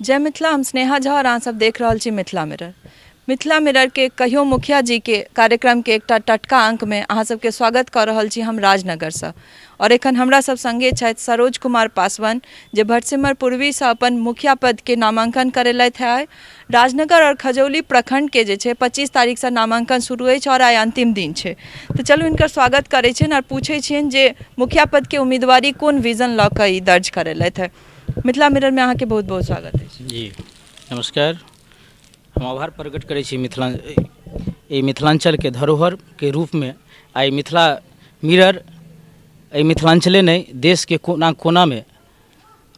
जय मिथिला। हम स्नेहा झा और अहाँ सब देख रहल छी मिथिला मिरर। मिथिला मिरर के कहियो मुखिया जी के कार्यक्रम के एकटा टटका अंक में अहाँ सबके स्वागत कऽ रहल छी हम राजनगर से। और एखन हमरा सब संगे छथि सरोज कुमार पासवान, जे भटसिमर पूर्वी से अपन मुखिया पद के नामांकन करेलथि है। राजनगर और खजौली प्रखंड के जे छै 25 तारीख से नामांकन शुरू अछि और आइ अंतिम दिन छै। तऽ चलू हिनकर स्वागत करै छियनि और पूछै छियनि जे मुखिया पद के उम्मीदवारी कोन विजन लऽ कऽ ई दर्ज करेलथि है। मिथिला मिरर में अहाँके बहुत बहुत स्वागत अछि। जी नमस्कार, हम आभार प्रकट करै छी मिथिला एहि मिथिलाञ्चलके धरोहरके रूपमे आइ मिथिला मिरर एहि मिथिलाञ्चले नहि देशके कोना कोनामे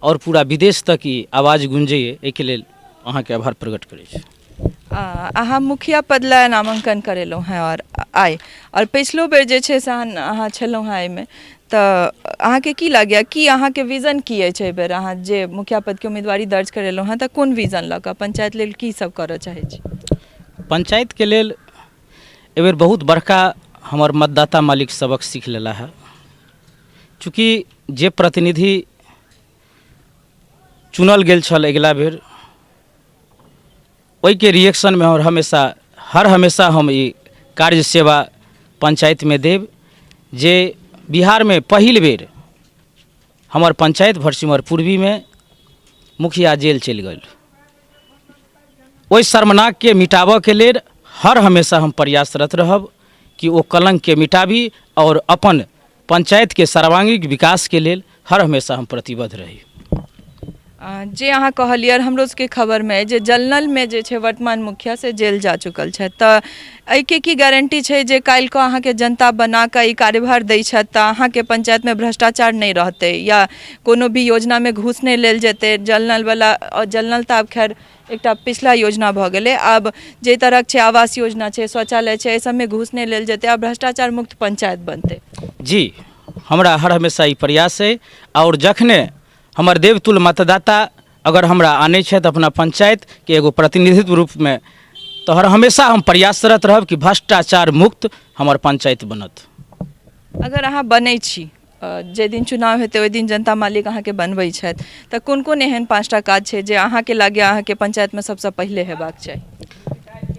आओर पूरा विदेश तक ई आवाज गुंजैए, एहिके लेल अहाँके आभार प्रकट करै छी। अहाँ मुखिया पद लए नामांकन करेलहुँ हेँ आओर आइ आओर पछिलो बेर जे छै से अहाँ छलहुँ हेँ एहिमे, तऽ अहाँके की लागैए कि अहाँके विजन की अछि एहिबेर अहाँ जे मुखिया पदके उम्मीदवारी दर्ज करेलहुँ हेँ, तऽ कोन विजन लऽ कऽ पंचायत लेल की सब करऽ चाहै छी? पंचायतके लेल एहिबेर बहुत बड़का हमर मतदाता मालिक सबक सीख लेला है। चूँकि जे प्रतिनिधि चुनल गेल छल अगिला बेर, ओहिके रिएक्शनमे हम हमेशा हर हमेशा हम ई कार्य सेवा पंचायतमे देब जे बिहारमे पहिल बेर हमर पंचायत भटसिमर पूर्वीमे मुखिया जेल चलि गेल। ओहि शर्मनाकके मिटाबऽके लेल हर हमेशा हम प्रयासरत रहब कि ओ कलङ्कके मिटाबी आओर अपन पंचायतके सर्वांगीण विकासके लेल हर हमेशा हम प्रतिबद्ध रही। जे अहाँ कहलियै, हमरो सबके खबरमे जे जलनलमे जे छै वर्तमान मुखिया से जेल जा चुकल छथि, तऽ एहिके की गारंटी छै जे काल्हिके अहाँके जनता बना कऽ ई कार्यभार दै छथि तऽ अहाँके पंचायतमे भ्रष्टाचार नहि रहतै या कोनो भी योजनामे घूस नहि लेल जेतै? जलनलवला, जलनल तऽ आब खैर एकटा पिछला योजना भऽ गेलै, आब जाहि तरहक छै आवास योजना छै, शौचालय छै, एहि सबमे घूस नहि लेल जेतै आ भ्रष्टाचार मुक्त पंचायत बनतै? जी, हमरा हर हमेशा ई प्रयास अइ आओर जखने हमर देवतुल मतदाता अगर हमरा आनै छथि अपना पंचायतके एगो प्रतिनिधित्व रूपमे, तऽ हर हमेशा हम प्रयासरत रहब कि भ्रष्टाचार मुक्त हमर पंचायत बनत। अगर अहाँ बनै छी, जाहि दिन चुनाव हेतै ओहि दिन जनता मालिक अहाँके बनबै छथि, तऽ कोन कोन एहन 5टा काज छै जे अहाँके लागैए अहाँके पंचायतमे सबसँ पहिले हेबाक चाही?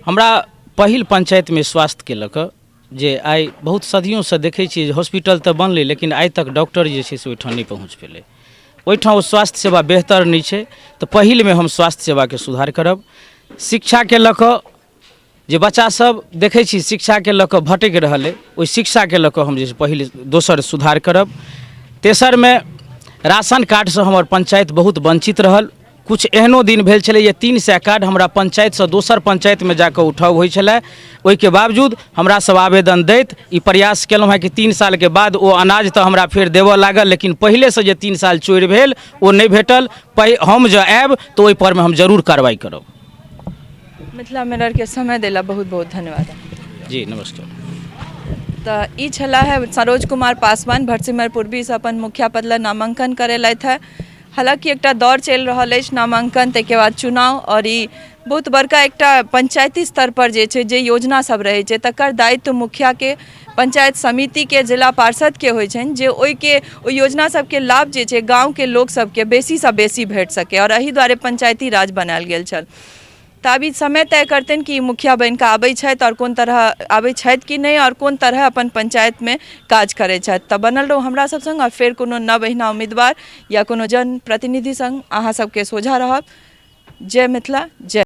हमरा पहिल पंचायतमे स्वास्थ्यके लऽ कऽ, जे आइ बहुत सदियोंसँ देखै छियै जे हॉस्पिटल तऽ बनलै लेकिन आइ तक डॉक्टर जे छै से ओहिठाम नहि पहुँच पेलै, ओहिठाम ओ स्वास्थ्य सेवा बेहतर नहि छै, तऽ पहिलमे हम स्वास्थ्य सेवाके सुधार करब। शिक्षाके लऽ कऽ जे बच्चासभ देखै छी शिक्षाके लऽ कऽ भटकि रहल अइ, ओहि शिक्षाके लऽ कऽ हम जे छै पहिल दोसर सुधार करब। तेसरमे राशन कार्डसँ हमर पंचायत बहुत वञ्चित रहल। किछु एहनो दिन भेल छलै जे 300 कार्ड हमरा पंचायतसँ दोसर पंचायतमे जाकऽ उठाव होइ छलै। ओहिके बावजूद हमरा सब आवेदन दैत ई प्रयास केलहुँ हेँ कि 3 सालके बाद ओ अनाज तऽ हमरा फेर देबऽ लागल, लेकिन पहिलेसँ जे 3 साल चोरि भेल ओ नहि भेटल। हम जँ आयब तऽ ओहिपरमे हम जरूर कार्रवाइ करब। मिथिला मिररके समय देला बहुत बहुत धन्यवाद। जी नमस्कार। तऽ ई छला है सरोज कुमार पासवान, भटसिमर पूर्वीसँ अपन मुखिया पद लए नामांकन करेलथि है। हालाँकि एकटा दौर चलि रहल अछि नामांकन, ताहिके बाद चुनाव, आओर ई बहुत बड़का एकटा पंचायती स्तर पर जे छै जे योजना सब रहै छै तकर दायित्व मुखियाके, पंचायत समितिके, जिला पार्षदके होइ छनि जे ओहिके ओहि योजना सबके लाभ जे छै गाँवके लोक सबके बेसीसँ बेसी भेट सकै, आओर एहि दुआरे पंचायती राज बनायल गेल छल। तऽ आब ई समय तय करतनि कि मुखिया बनि कऽ आबै छथि आओर कोन तरह आबै छथि कि नहि, आओर कोन तरह अपन पंचायतमे काज करै छथि। तऽ बनल रहू हमरा सब सङ्ग, आओर फेर कोनो नव एहिना उम्मीदवार या कोनो जनप्रतिनिधि सङ्ग अहाँ सबके सोझा रहब। जय मिथिला, जय।